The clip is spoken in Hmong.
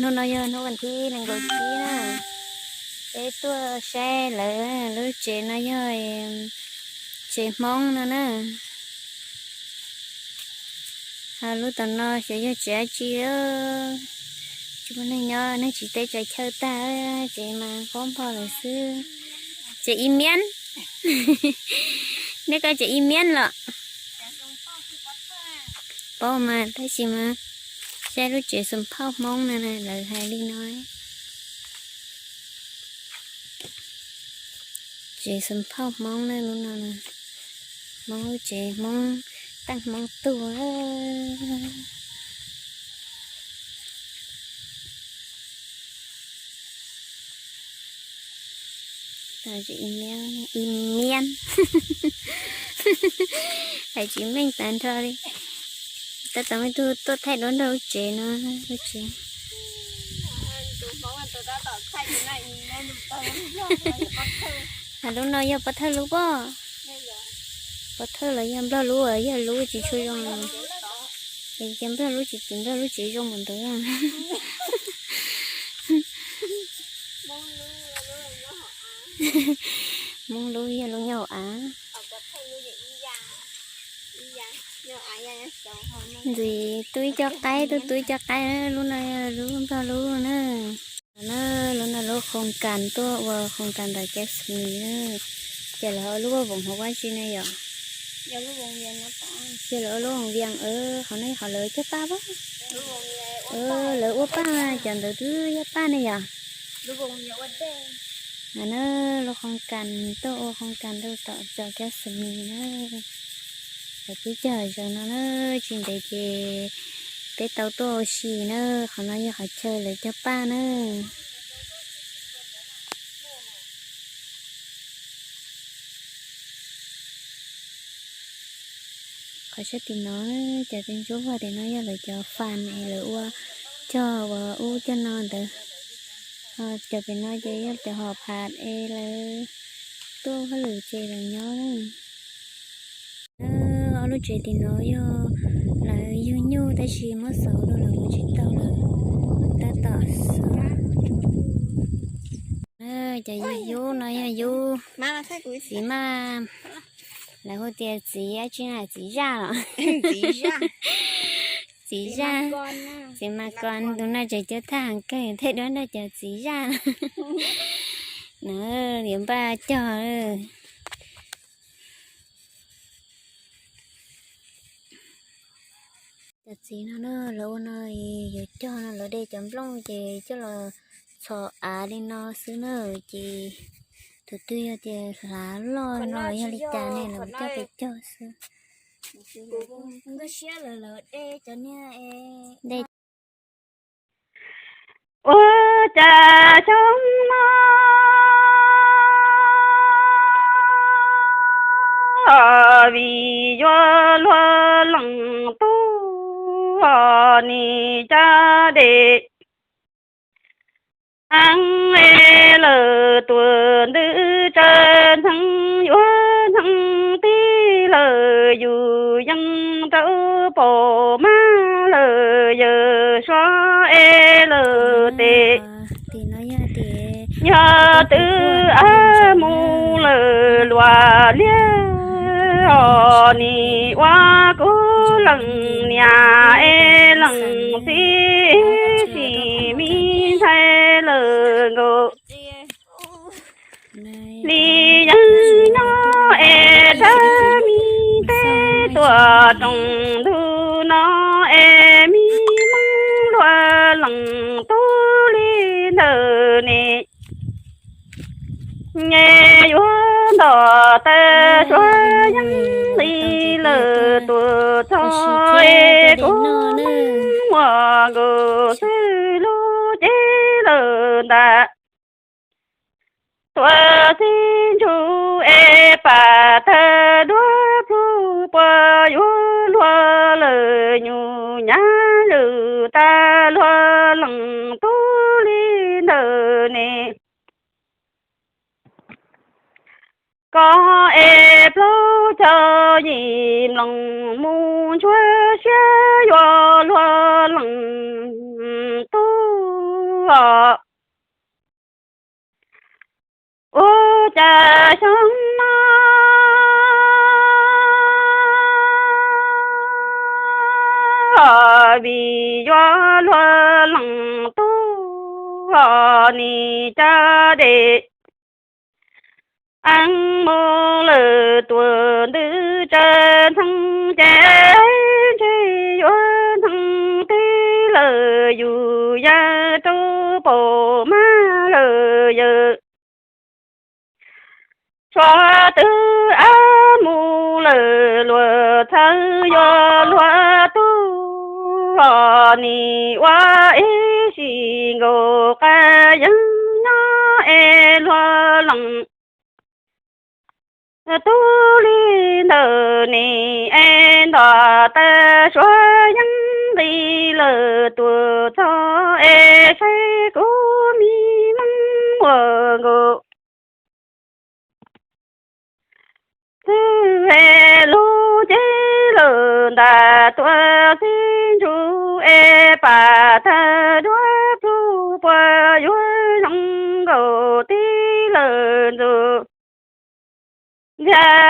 Hnub no yog hnub vas thib nees nkaum tsib na, peb tuaj saib lawv lub tsev no yog tsev Hmoob no na. Ho lub tom no xyov yog tsev dab tsi, tsis muaj neeg nyob, neeg tsis teb tsaws chaw tag, tsev mas nqub npog lawm xwb. Tsev ib miab, nej koj tsev ib miab los? Paub mas tab sis mas saib lub tsev xoo phauj Hmoob no lawv hais li no. Tsev xoo phauj Hmoob na, lub no, Hmoob lub tsev, Hmoob teej Hmoob tuag. Ib miab, hais tsis meej tag nrho li. Tab tom muaj ib tug tuaj thaij duab nrog lub tsev no, lub tsev. Lub no yog pov thawj lub pob? Pov thawj los yog nplog lub, yog lub tsis tshua zoo. Es nplog lub tsis, nplog lub tsev zoo npaum ntawd. Hmoob lub yog lub nyob hauv av. Ntxim tu ib co qaib, tu tu ib co qaib, lub no yog lub nplog lub na. Na, lub no lub khoos kas tuaj ua khoos kas ntawm Jasmine na. Ces lawv ua lub voos hauv vaj tsi ne yom? Ces lawv ua lub voos vias, qhov no qhov lawv cog paj pab. Lawv ua paj, cov ntawd twb yog paj ne yom? Na, lub khoos kas tuaj ua khoos kas ntuj tom cov Jasmine na. Lawv twb cog zaum no na, tsis ntev ces peb tau tuaj ua si na. Qhov no yog qhov chaw lawv cog paj na. Qhov saib tim no, cov ntsuab vag tim no yog lawv cov fas es lawv ua cog ua ub cog no ntawd. Cov pem no ces yog cov hom pham es lawv tuaj hauj lwm ces lawv nyob. Ob lub tsev tim no yog lawv yug nyuj tab sis muab xauv rau lawv ua tsis tau lawm, tab tom xauv. Cov yug yub no yog yub txiv maj, lawv hu tias txiv dab tsi na, txiv zaj los? Txiv zaj, txiv mas kos tus no tseem cov thaj heev kawg, thaij duab nrog cov txiv zaj na, yuav npaj cog. Cov txiv no na, lawv ua no yuav cog no lawv de cov nplooj ces coj los txhos av li no xwb na, ces tus twg yog tias hlav loj no yog li cas ne lawv coj pes cog xwb. Ua cas xyoo no vim yuav luag leej tub nim caj dej heev es lawm tuam ntws tsaws hnyeeb yuav hnyeeb tib lawm yus yeej rau pom mab lawm yawm suav es lawm tes. Yog twb ab mus lawm luag liag os, nim ua kuv leej niam es leej txiv sim me ntxhais lawm nkaus. Li yeej nyob es rab me teb tuaj roos ntug no es me Hmoob luag leej tub li ntawd ne. Nyem yuav ntom tas suav yeej li lawm tuam txog es kuv muaj nkaus xwb lub cev lawm ntag. Tuam txiv ntsuj es pam tawg duab plhu puas yuav luag lawm nyuj nyav lwm tas luag leej tub li ntawd ne. Koj es plaub caug yim mloog mus ntsuab siab yuav luag leej tub los ua cas xyoo no vim yuav luag leej tub los nim caj des. Eeb mus lawm tuam ntws tsaws ntxhee ces ntshe yuav ntxhee teb lawm yus yaj rau paum mab lawm yawm. Suav twb ab mus lawm luag txhawb yuav luag tub los nim ua ib sim nkaus qab yeeb nyob es luag leej tub li ntawm nim es ntom tas suav yeeb nqis lawm tuam txog es saib kuv me Hmoob muaj nkaus xwb es lub cev lawm ntam tuaj txij ntsuj es pam tag duab plug puas yuav zoo nkaus teb lawm ntxuav. Ntxhias